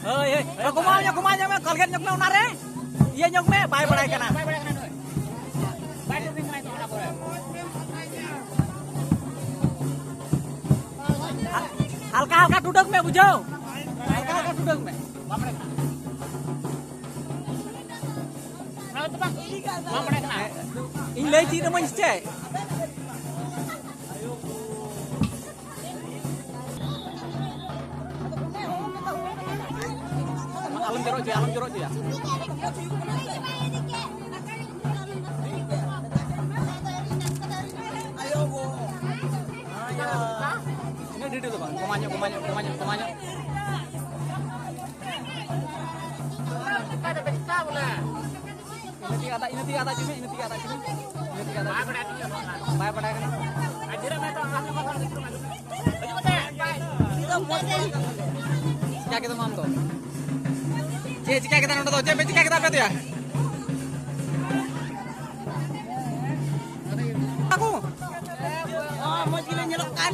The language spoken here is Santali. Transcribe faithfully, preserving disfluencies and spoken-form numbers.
ᱦᱳᱭ, ᱦᱳᱭ᱾ ᱜᱷᱩᱢᱟᱣ ᱧᱚᱜ, ᱜᱷᱩᱢᱟᱣ ᱧᱚᱜ ᱢᱮ, ᱠᱚᱞᱜᱮᱴ ᱧᱚᱜ ᱢᱮ ᱚᱱᱟᱨᱮ᱾ ᱤᱭᱟᱹ ᱧᱚᱜ ᱢᱮ, ᱵᱟᱭ ᱵᱟᱲᱟᱭ ᱠᱟᱱᱟ᱾ ᱦᱟᱞᱠᱟ ᱦᱟᱞᱠᱟ ᱴᱩᱰᱟᱹᱝ ᱢᱮ, ᱵᱩᱡᱷᱟᱹᱣ? ᱦᱟᱞᱠᱟ ᱦᱟᱞᱠᱟ ᱴᱩᱰᱟᱹᱝ ᱢᱮ᱾ ᱤᱧ ᱞᱟᱹᱭ ᱪᱮᱫ ᱟᱹᱢᱟᱹᱧ ᱥᱮ ᱪᱮᱫ? ᱟᱞᱚᱢ ᱡᱚᱨᱚ ᱦᱚᱪᱚᱭᱟ, ᱟᱞᱚᱢ ᱡᱚᱨᱚ ᱦᱚᱪᱚᱭᱟ᱾ ᱤᱱᱟᱹᱜ ᱰᱷᱮᱨ ᱫᱚ ᱵᱟᱝ, ᱠᱚᱢᱟ ᱧᱚᱜ, ᱠᱚᱢᱟ ᱧᱚᱜ, ᱠᱚᱢᱟ ᱧᱚᱜ, ᱠᱚᱢᱟ ᱧᱚᱜ᱾ ᱤᱱᱟᱹ ᱛᱮᱜᱮ ᱟᱫᱟ, ᱤᱱᱟᱹ ᱛᱮᱜᱮ ᱟᱫᱟ ᱦᱚᱪᱚᱭ ᱢᱮ, ᱤᱱᱟᱹ ᱛᱮᱜᱮ ᱟᱫᱟ ᱦᱚᱪᱚᱭ ᱢᱮ, ᱤᱱᱟᱹ ᱛᱮᱜᱮ ᱟᱫᱟ ᱦᱚᱪᱚᱭ ᱢᱮ᱾ ᱵᱟᱭ ᱵᱟᱰᱟᱭ ᱠᱟᱱᱟ᱾ ᱪᱤᱠᱟ ᱠᱮᱫᱟᱢ ᱟᱢ ᱫᱚ? ᱪᱮᱫ ᱪᱤᱠᱟ ᱠᱮᱫᱟ ᱱᱚᱰᱮ ᱫᱚ? ᱪᱮᱫ ᱯᱮ ᱪᱤᱠᱟ ᱠᱮᱫᱟ ᱟᱯᱮ ᱫᱚᱭᱟ? ᱟᱠᱚ? ᱢᱚᱡᱽ ᱜᱮᱞᱮ ᱧᱮᱞᱚᱜ ᱠᱟᱱ᱾